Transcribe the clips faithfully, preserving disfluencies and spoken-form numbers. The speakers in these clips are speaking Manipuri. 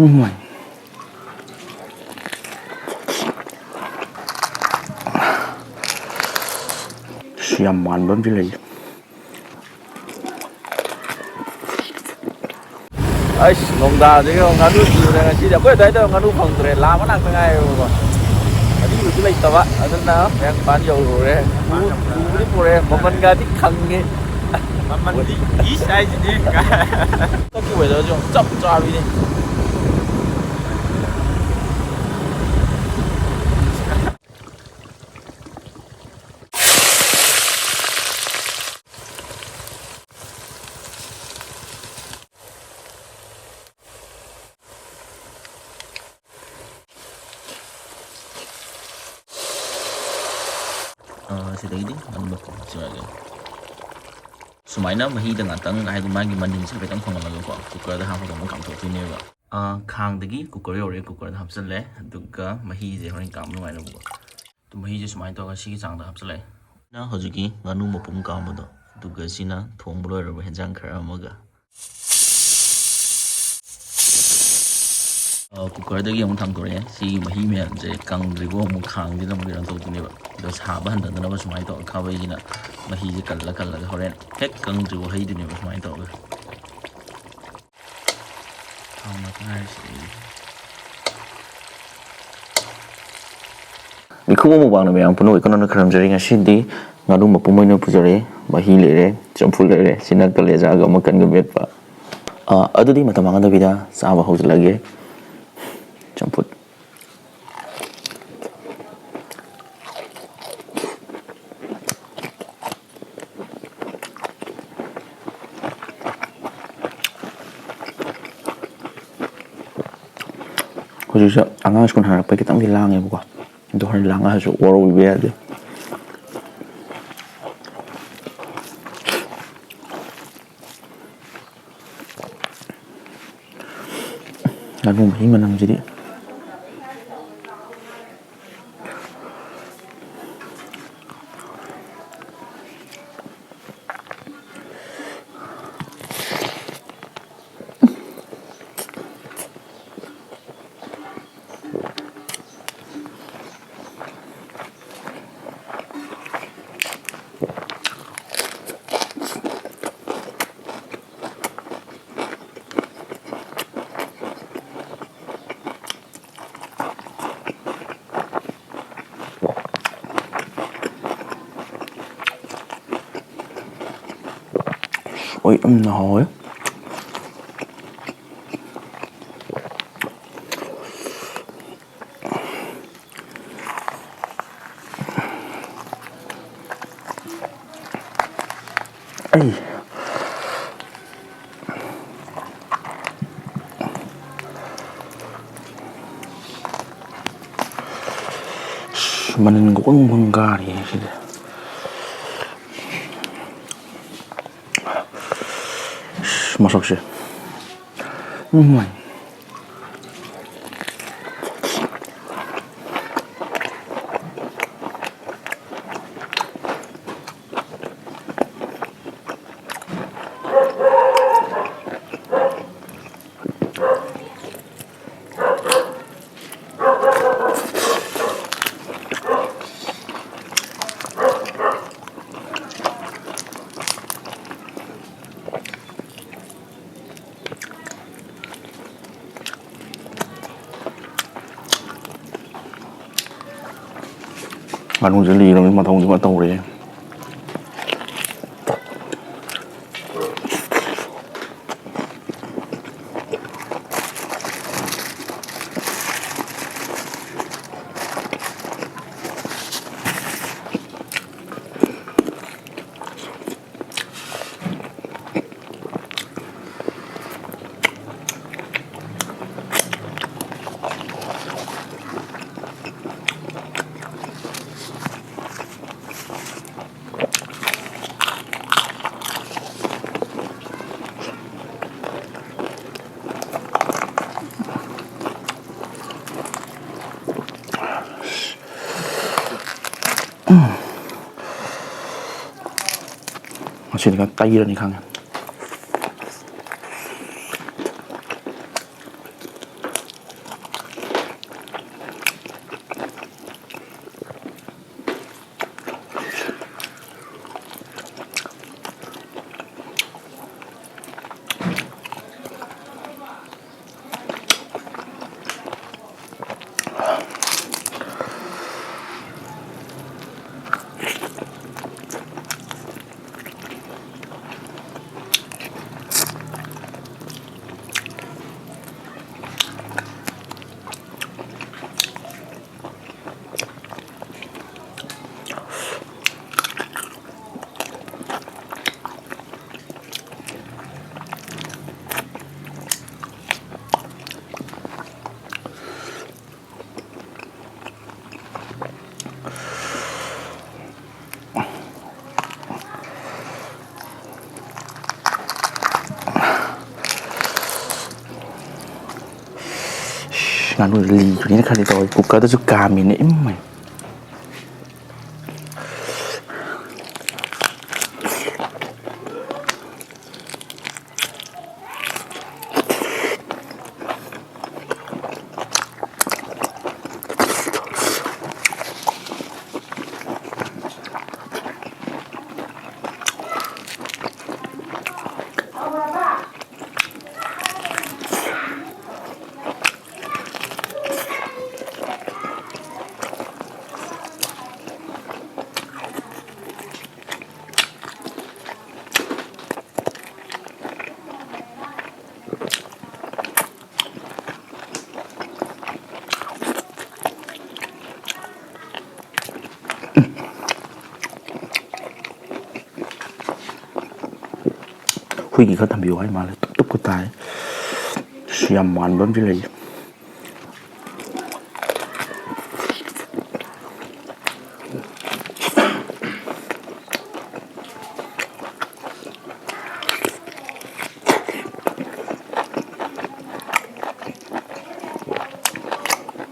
ꯎꯝ꯫ ꯑꯁ, ꯌꯥꯝ ꯃꯥꯟꯕ ꯑꯃꯗꯤ ꯂꯩ꯫ ꯑꯩꯁ, ꯅꯣꯡꯗꯥꯗꯒꯤ ꯉꯥꯅꯨ ꯊꯤꯕꯗ ꯉꯁꯤꯗꯤ ꯑꯩꯈꯣꯏ ꯑꯗꯨꯋꯥꯏꯗ ꯉꯥꯅꯨ ꯐꯪꯗ꯭ꯔꯦ, ꯂꯥꯕ ꯉꯥꯛꯇ ꯉꯥꯏꯔꯦꯕꯀꯣ꯫ ꯑꯔꯤꯕꯁꯨ ꯂꯩꯇꯕ, ꯑꯗꯨꯅ ꯃꯌꯥꯡ ꯏꯝꯐꯥꯜ ꯌꯧꯔꯨꯔꯦ꯫ ꯄꯨ-, ꯄꯨꯕꯨꯗꯤ ꯄꯨꯔꯦ, ꯃꯃꯜꯒꯗꯤ ꯈꯪꯉꯦ꯫ ꯃꯃꯜꯗꯤ ꯏꯁ ꯍꯥꯏꯁꯤꯗꯤ꯫ ꯍꯟꯗꯛꯀꯤ weatherꯁꯦ ꯌꯥꯝ ꯆꯞ ꯆꯥꯕꯤꯅꯦ꯫ ꯑ, ꯁꯤꯗꯒꯤꯗꯤ ꯉꯥꯅꯨ ꯃꯀꯨ ꯍꯥꯞꯆꯔꯒꯦ꯫ ꯁꯨꯃꯥꯏꯅ ꯃꯍꯤꯗ ꯉꯥꯛꯇꯪ, ꯍꯥꯏꯗꯤ ꯃꯥꯒꯤ ꯃꯅꯤꯟꯁꯦ ꯍꯥꯏꯐꯦꯠꯇꯪ ꯐꯪꯍꯜꯂꯒꯀꯣ, cookerꯗ ꯍꯥꯞꯄꯒ ꯑꯃꯨꯛ ꯀꯥꯝꯊꯣꯛꯇꯣꯏꯅꯦꯕ꯫ ꯑ, ꯈꯥꯡꯗꯒꯤ cooker ꯌꯧꯔꯦ, cookerꯗ ꯍꯥꯞꯆꯜꯂꯦ, ꯑꯗꯨꯒ ꯃꯍꯤꯁꯦ ꯍꯣꯔꯦꯟ ꯀꯥꯝꯕ ꯅꯨꯡꯉꯥꯏꯅꯕꯀꯣ꯫ ꯑꯗꯨ ꯃꯍꯤꯁꯦ ꯁꯨꯃꯥꯏꯅ ꯇꯧꯔꯒ ꯁꯤꯒꯤ ꯆꯥꯡꯗ ꯍꯥꯞꯆꯜꯂꯦ꯫ ꯅ ꯍꯧꯖꯤꯛꯀꯤ ꯉꯥꯅꯨ ꯃꯄꯨꯝ ꯀꯥꯝꯕꯗꯣ, ꯑꯗꯨꯒ ꯁꯤꯅ ꯊꯣꯡꯕ ꯂꯣꯏꯔꯕ ꯍꯦꯟꯖꯥꯡ ꯈꯔ ꯑꯃꯒ꯫ ꯑ, cookerꯗꯒꯤ ꯑꯃꯨꯛ ꯊꯥꯡꯗꯣꯔꯛꯑꯦ꯫ ꯁꯤꯒꯤ ꯃꯍꯤ ꯃꯌꯥꯝꯁꯦ ꯀꯪꯗ꯭ꯔꯤꯕꯣ ꯑꯃꯨꯛ ꯈꯥꯡꯁꯤꯗ ꯑꯃꯨꯛ ꯀꯩꯅꯣ ꯇꯧꯗꯣꯏꯅꯦꯕ꯫ ꯑꯗꯣ ꯁꯥꯕ ꯍꯟꯊꯗꯅꯕ ꯁꯨꯃꯥꯏꯅ ꯇꯧꯔꯒ ꯈꯥꯕꯩꯁꯤꯅ ꯃꯍꯤꯁꯦ ꯀꯜꯂ ꯀꯜꯂꯒ ꯍꯣꯔꯦꯟ ꯍꯦꯛ ꯀꯪꯗ꯭ꯔꯤꯕꯣ ꯍꯩꯗꯣꯏꯅꯦꯕ ꯁꯨꯃꯥꯏꯅ ꯇꯧꯔꯒ꯫ ꯊꯥꯎ ꯉꯥꯛꯇ ꯉꯥꯏꯔꯤꯁꯦ꯫ ꯃꯤꯈꯨꯕꯝ ꯃꯨꯛꯕꯥꯡꯅ ꯃꯌꯥꯝ ꯄꯨꯝꯅꯃꯛ ꯏꯀꯣꯟ ꯀꯣꯟꯅ ꯈꯨꯔꯨꯝꯖꯔꯤ꯫ ꯉꯁꯤꯗꯤ ꯉꯥꯅꯨ ꯃꯄꯨꯝ ꯑꯣꯏꯅ ꯄꯨꯖꯔꯛꯑꯦ, ꯃꯍꯤ ꯂꯩꯔꯦ, ꯆꯝꯐꯨꯠ ꯂꯩꯔꯦ, ꯁꯤꯅ ꯀꯂꯦꯖꯥꯒ ꯃꯀꯟꯒ ꯃꯦꯠꯄ꯫ ꯑ, ꯑꯗꯨꯗꯤ ꯃꯇꯝ ꯃꯥꯡꯍꯟꯗꯕꯤꯗ ꯆꯥꯕ ꯍꯧꯖꯤꯜꯂꯒꯦ꯫ ꯆꯝꯐꯨꯠ꯫ ꯍꯧꯖꯤꯛꯁꯦ ꯑꯉꯥꯡ ꯁ꯭ꯀꯨꯜ ꯍꯜꯂꯛꯄꯩ ꯈꯤꯇꯪꯗꯤ ꯂꯥꯡꯉꯦꯕꯀꯣ, ꯑꯗꯣ ꯍꯣꯔꯦꯟ ꯂꯥꯡꯉꯛꯑꯁꯨ ꯋꯥꯔꯧꯕꯤꯕ ꯌꯥꯗꯦ꯫ ꯉꯥꯅꯨ ꯃꯍꯤ ꯃꯅꯝꯁꯤꯗꯤ꯫ ꯍꯣꯏ, ꯌꯥꯝꯅ ꯍꯥꯎꯋꯦ꯫ ꯑꯩ ꯃꯅꯤꯟ ꯒ꯭ꯋꯪ ꯒ꯭ꯋꯪ ꯀꯥꯔꯤꯌꯦ ꯁꯤꯗꯤ꯫ ꯃꯁꯛꯁꯦ꯫ ꯎꯝ꯫ ꯉꯥꯅꯨꯁꯦ ꯂꯤꯔꯕꯅꯤ, ꯃꯊꯧꯁꯦ ꯐꯖꯅ ꯇꯧꯔꯦ꯫ ꯉꯁꯤꯗꯤ ꯈꯔ ꯇꯩꯔꯅꯤ ꯈꯪꯉꯦ꯫ ꯉꯥꯅꯨ ꯂꯤꯕꯅꯤꯅ ꯈꯜꯂꯤ ꯇꯧꯋꯦ, ꯀꯨꯀꯔꯗꯁꯨ ꯀꯥꯝꯃꯤꯅꯦ, ꯏꯃꯥꯏ꯫ ꯍꯨꯏꯒꯤ ꯈꯔ ꯊꯝꯕꯤꯌꯨ ꯍꯥꯏ ꯃꯥꯜꯂꯦ, ꯇꯨꯞ ꯇꯨꯞꯀ ꯇꯥꯏ꯫ ꯑꯁ, ꯌꯥꯝ ꯃꯥꯟꯕ ꯑꯃꯗꯤ ꯂꯩ꯫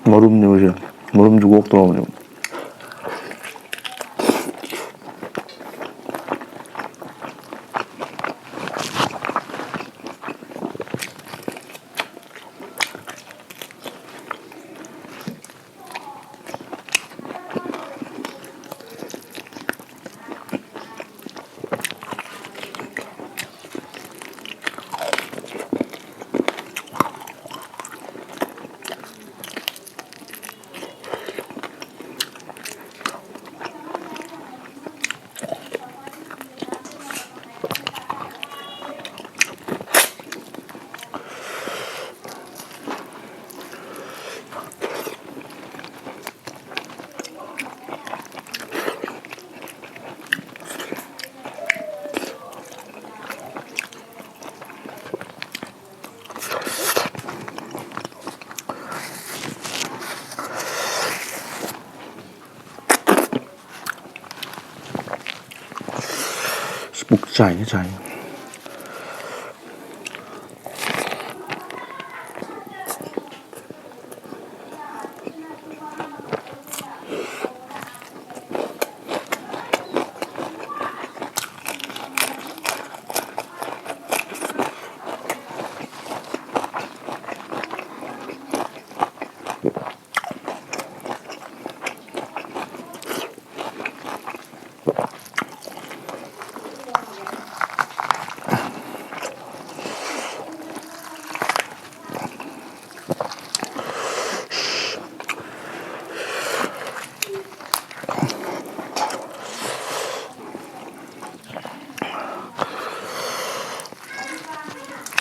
ꯃꯔꯨꯝꯅꯦ ꯍꯧꯖꯤꯛ꯫ ꯃꯔꯨꯝꯁꯨ ꯀꯣꯛꯇꯧꯔꯕꯅꯦ꯫ ꯄꯨꯛ ꯆꯥꯏꯅ ꯆꯥꯏꯅ꯫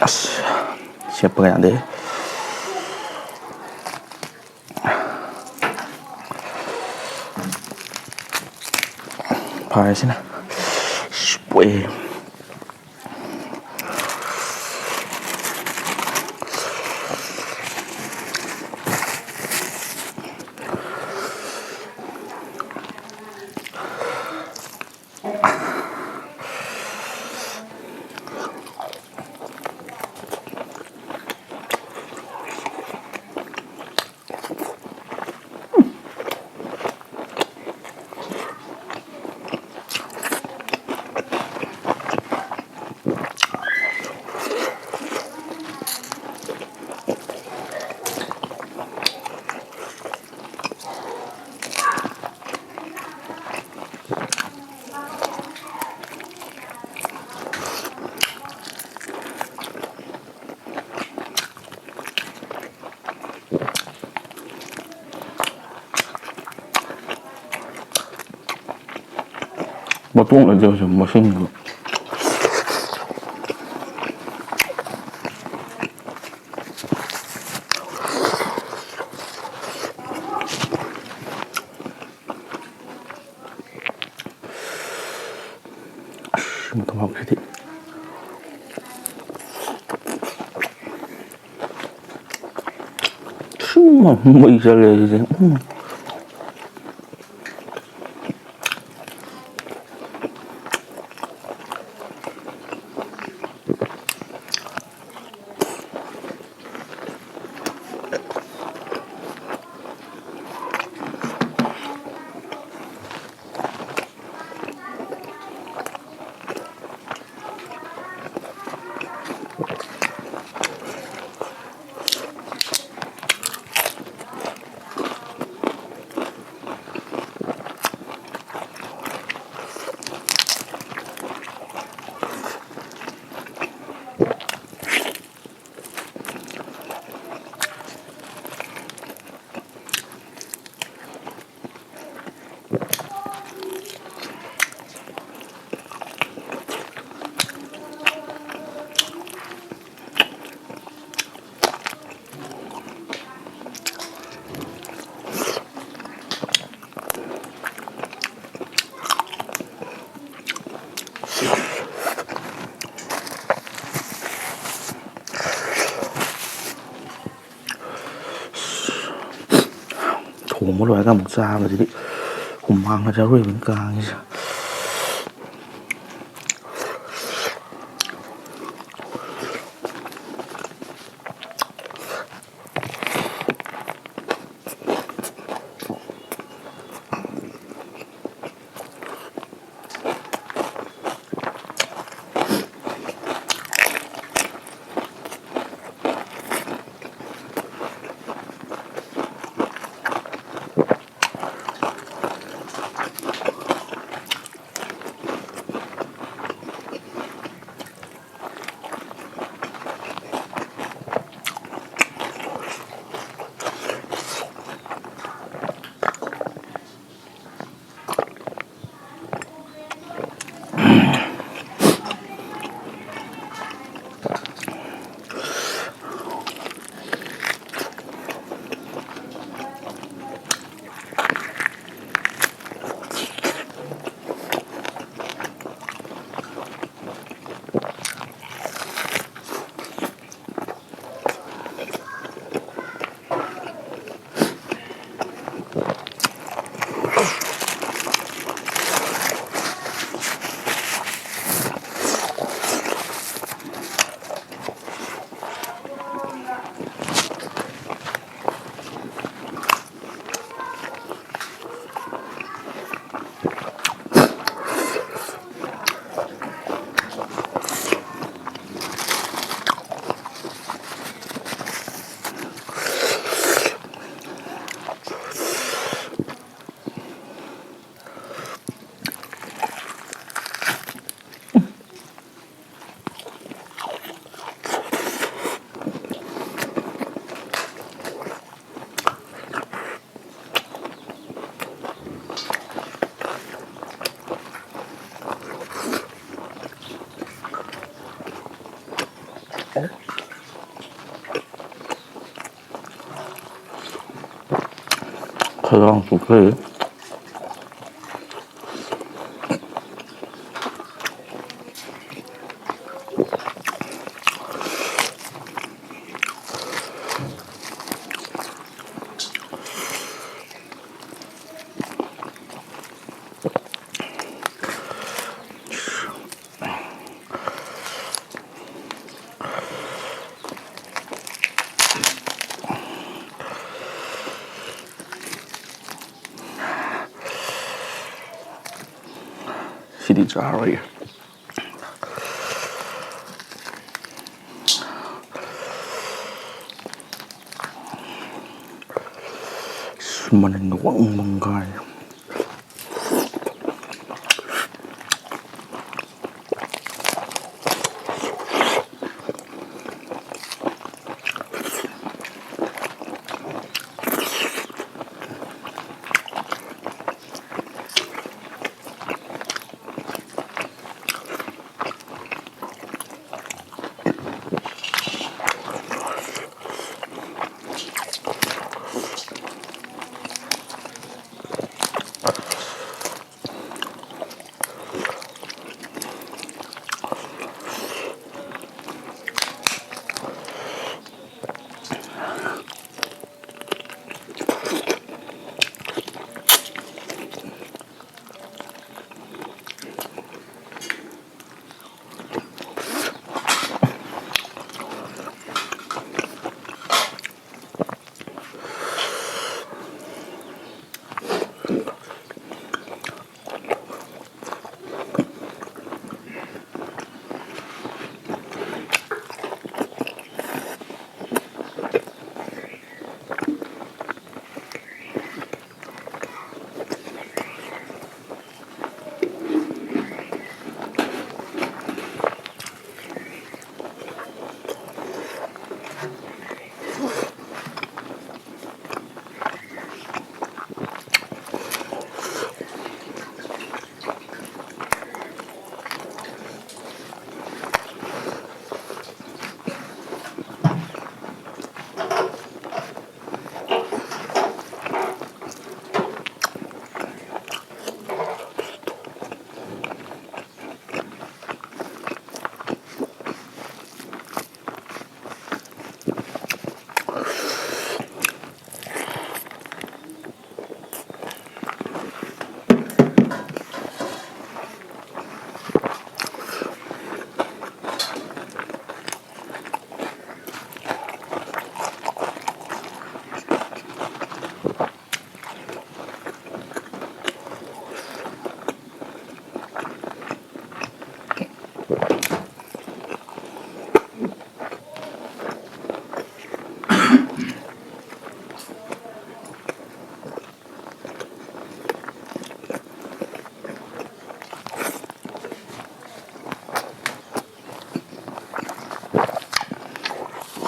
ꯑꯁ, ꯁꯦꯠꯄꯒ ꯌꯥꯗꯦ꯫ ꯐꯔꯦ ꯁꯤꯅ꯫ ꯑꯁ, ꯄꯣꯛꯑꯦ꯫ ꯃꯇꯣꯡ ꯂꯩꯇꯕꯁꯦ ꯃꯁꯤꯡꯗꯣ꯫ ꯑꯁ, ꯃꯇꯣꯡ ꯍꯥꯎꯈꯤꯗꯤ꯫ ꯁꯨꯝ ꯃꯩ ꯆꯠꯂꯦ ꯁꯤꯗꯤ꯫ ꯎꯝ꯫ ꯊꯣꯡꯕ ꯂꯣꯏꯔꯒ ꯑꯃꯨꯛ ꯆꯥꯕꯁꯤꯗꯤ ꯍꯨꯃꯥꯡꯅ ꯑꯔꯣꯏꯕꯅꯤ ꯀꯥꯡꯉꯤꯁꯦ꯫ ꯈꯔ ꯌꯥꯝ ꯆꯨꯞꯊꯩ꯫ ꯁꯤꯗꯤ ꯆꯥꯔꯣꯏꯒꯦ꯫ ꯃꯅꯤꯟꯗꯣ ꯋꯪ ꯋꯪ ꯀꯥꯏ꯫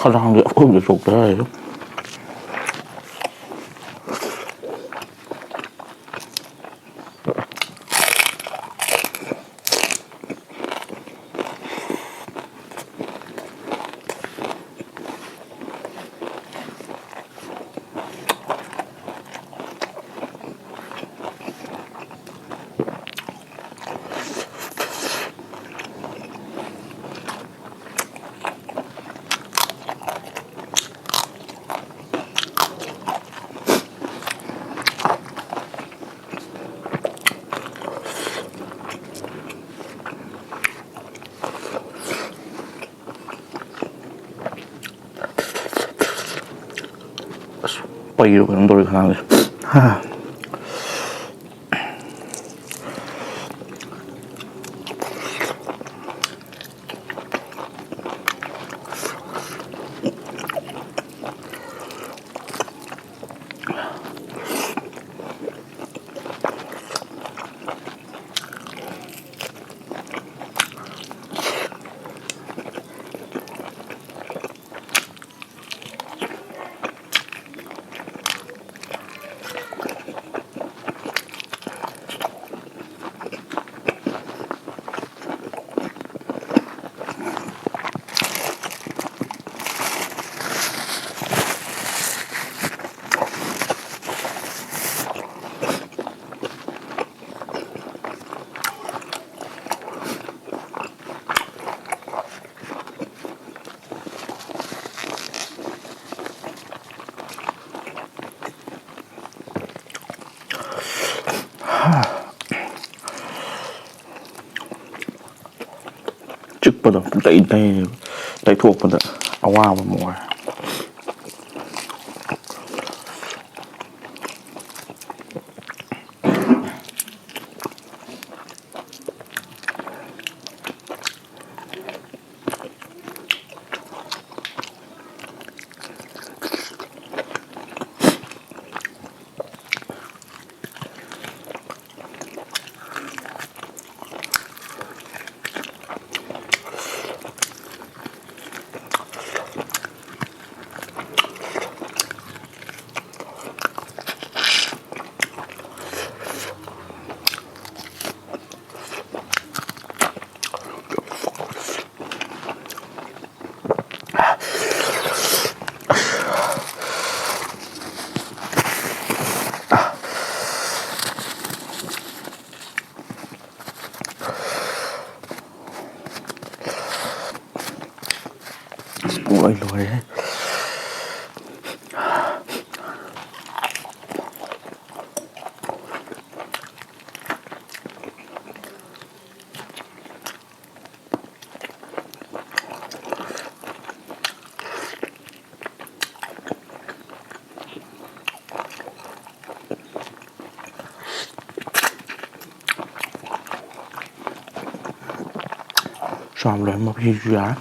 ꯈꯗꯥꯡꯗꯤ ꯑꯩꯈꯣꯏꯕꯨꯗꯤ ꯆꯣꯛꯊꯔꯦ꯫ ꯑꯁ, ꯄꯩꯔꯣ ꯀꯩꯅꯣꯝ ꯇꯧꯔꯦ ꯈꯅꯥꯎꯁꯦ꯫ ꯆꯤꯛꯄꯗꯣ ꯄꯨꯡꯇꯩ ꯇꯩ-, ꯇꯩꯊꯣꯛꯄꯗ ꯑꯋꯥꯕ ꯑꯃ ꯑꯣꯏꯔꯦ꯫ ꯆꯥꯝ ꯂꯣꯏꯔ ꯃꯍꯤꯁꯨ ꯌꯥꯔꯦ꯫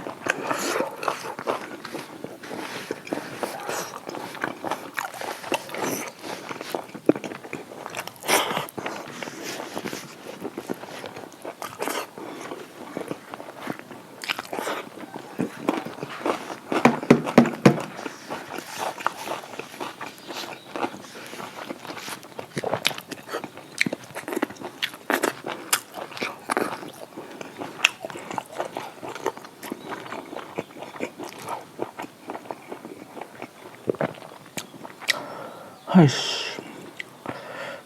ꯍꯩꯁ,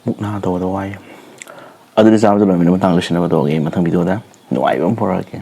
ꯃꯨꯛꯅꯥ ꯇꯧꯕꯗ ꯋꯥꯏ꯫ ꯑꯗꯨꯗꯤ ꯆꯥꯕꯗ ꯂꯣꯏꯃꯤꯟꯅ ꯃꯇꯥꯡꯗ ꯁꯤꯟꯅꯕ ꯇꯧꯔꯒꯦ꯫ ꯃꯊꯪ ꯚꯤꯗꯤꯑꯣꯗ ꯅꯨꯡꯉꯥꯏꯕ ꯑꯃ ꯄꯨꯔꯛꯑꯒꯦ꯫